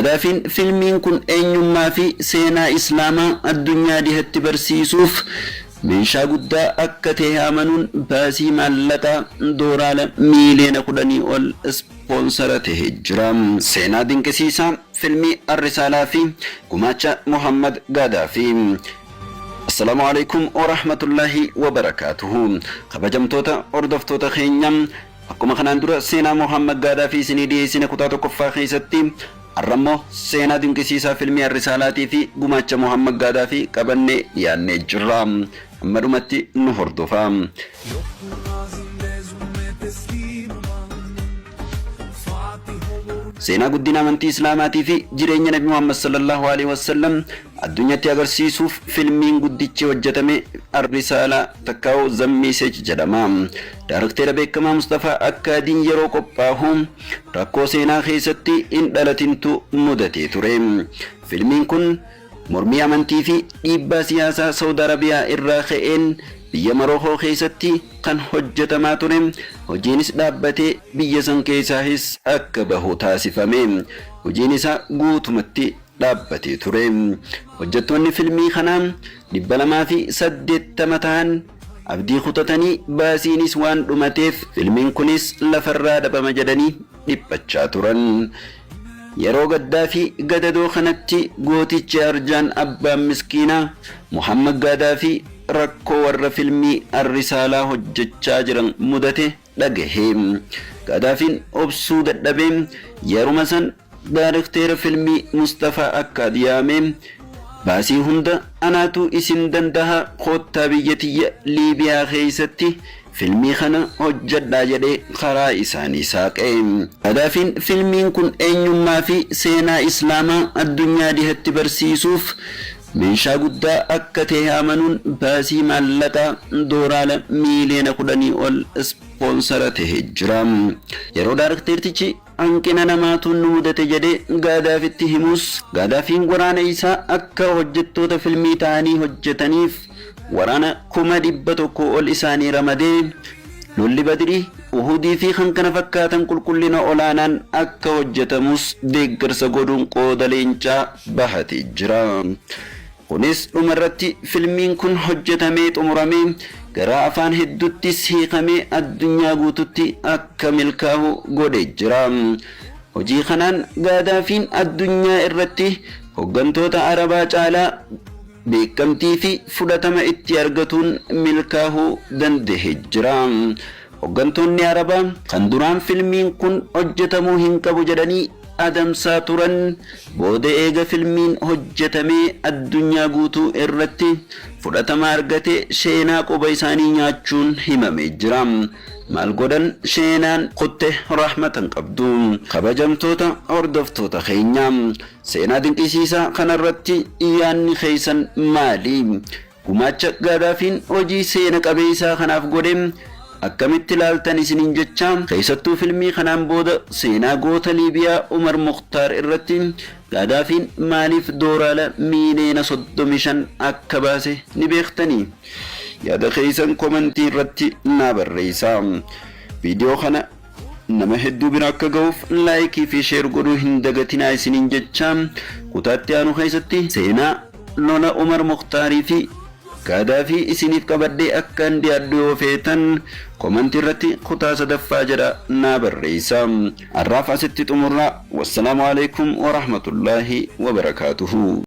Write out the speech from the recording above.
Gadaafiin filmiin kun eenyummaa fi seenaa Islaamaa addunyaa dhihatti barsiisuuf meeshaa guddaa akka ta'e amanuun baasii maallaqaa dooraala miiliyoona 10 ol ispoonsara ta'ee jira. Seenaa dinqisiisaa filmii Ar-Risaalaa fi gumaacha Muhammad Gaadaafii. Assalaamu alaikum warahmatullaahi wabarakaatuhu. Kabajamtoota hordoftoota keenya, akkuma kanaan dura seenaa Muhammad Gaadaafii isinii dhiyeessine kutaa tokkoffaa keessatti, har'a immoo seenaa dinqisiisaa filmii Ar-Risaalaatii fi gumaacha Muhammad Gaadaafii qabannee dhiyaannee jirra. Amma dhumatti nu hordofaa. Yoktur azimde zulme teslim olan. Fatih olur. Seenaa guddina amantii Islaamaatii fi jireenya Nabi Muhammad sallallahu alaihi wasallam addunyatti agarsiisuuf filmiin guddichi hojjetame Ar-Risaalaa takkaa'u The Message jedhama. Daarakteera beekamaa Mustafaa Akkaadiin yeroo qophaahu rakkoo seenaa keessatti hin dhalatintu mudatee ture. Filmiin kun mormii amantii fi dhiibbaa siyaasaa Saudi Arabiyaa irraa ka'een biyya Marookoo keessatti kan hojjetamaa ture. Hojiinis dhaabbatee biyya san keessaahis akka bahu taasifame. Hojiin isaa guutumatti dhaabbatee ture. Hojjettoonni filmii kanaa 280 ta'an abdii kutatanii, baasiinis waan dhumateef filmiin kunis lafarraa dhabama jedhanii dhiphachaa turan. Yeroo gaddaa fi gadadoo kanatti gootichi arjaan abbaan miskiinaa Muhammad Gaadaafii rakkoo warra filmii Ar-Risaalaa hojjechaa jiran mudate dhagahe. Gaadaafiin obsuu dadhabee yeruma san daarekteera filmii Mustafaa Akkaad yaamee, "Baasii hunda anaatu isin dandaha, koottaa biyya tiyya Liibiyaa keessatti filmii kana hojjedhaa," jedhee karaa isaanii saaqe. Gadaafiin filmiin kun eenyummaa fi seenaa Islaamaa addunyaa dhihatti barsiisuuf meeshaa guddaa akka ta'e amanuun baasii maallaqaa dooraala miiliyoona 10 ol ispoonsara ta'ee jira. Yeroo daarekteertichi hanqina namaatu nu mudate jedhee Gaadaafitti himus, Gaadaafiin waraana isaa akka hojjettoota filmii ta'anii hojjetaniif waraana 100,000 ol isaanii ramadee lolli Badrii, Uhudii fi kan kana fakkaatan qulqullina olaanaan akka hojjetamus deeggarsa godhuun qooda leencaa bahatee jira. Kunis dhumarratti filmiin kun hojjetamee xumuramee gara afaan hedduuttis hiikamee addunyaa guututti akka milkaa'u godhee jira. Hojii kanaan Gaadaafiin addunyaa irratti hoggantoota Arabaa caalaa beekamtii fi fudhatama itti argatuun milkaa'uu danda'ee jira. Hoggantoonni Arabaa kan duraan filmiin kun hojjetamuu hin qabu jedhanii adamsaa turan, booda eega filmiin hojjetamee addunyaa guutuu irratti fudhatama argate sheenaa quba isaanii nyaachuun himamee jira. Maal godhan, sheenaan kutte rahmatan qabdu. Kabajamtoota hordoftoota keenya, seenaa dinqisiisaa kanarratti yaanni keessan maali? Gumaacha Gaadaafiin hojii seena qabeessaa kanaaf godhe akkamitti ilaaltan isiniin jecha, keessattuu filmii kanaan booda seenaa goota Liibiyaa Umar Muktaar irratti Gaadaafiin maaliif dooraala miiliyoona 35 akka baase ni beektanii? Yaada keessan komantii irratti naa barreessaa. Viidiyoo kana nama hedduu bira akka ga'uuf like fi share godhuu hin dagatinaa isiniin jecha, kutaatti aanu keessatti seenaa lola Umar Muktaarii fi Gaadaafii isiniif qabadhee akkan dhiyaadhu yoo feetan, komantii irratti kutaa sadaffaa jedha naa barreessa. Har'aaf asitti xumurraa. Wassalaamu alaikum warahmatullaahi wabarakaatuhu.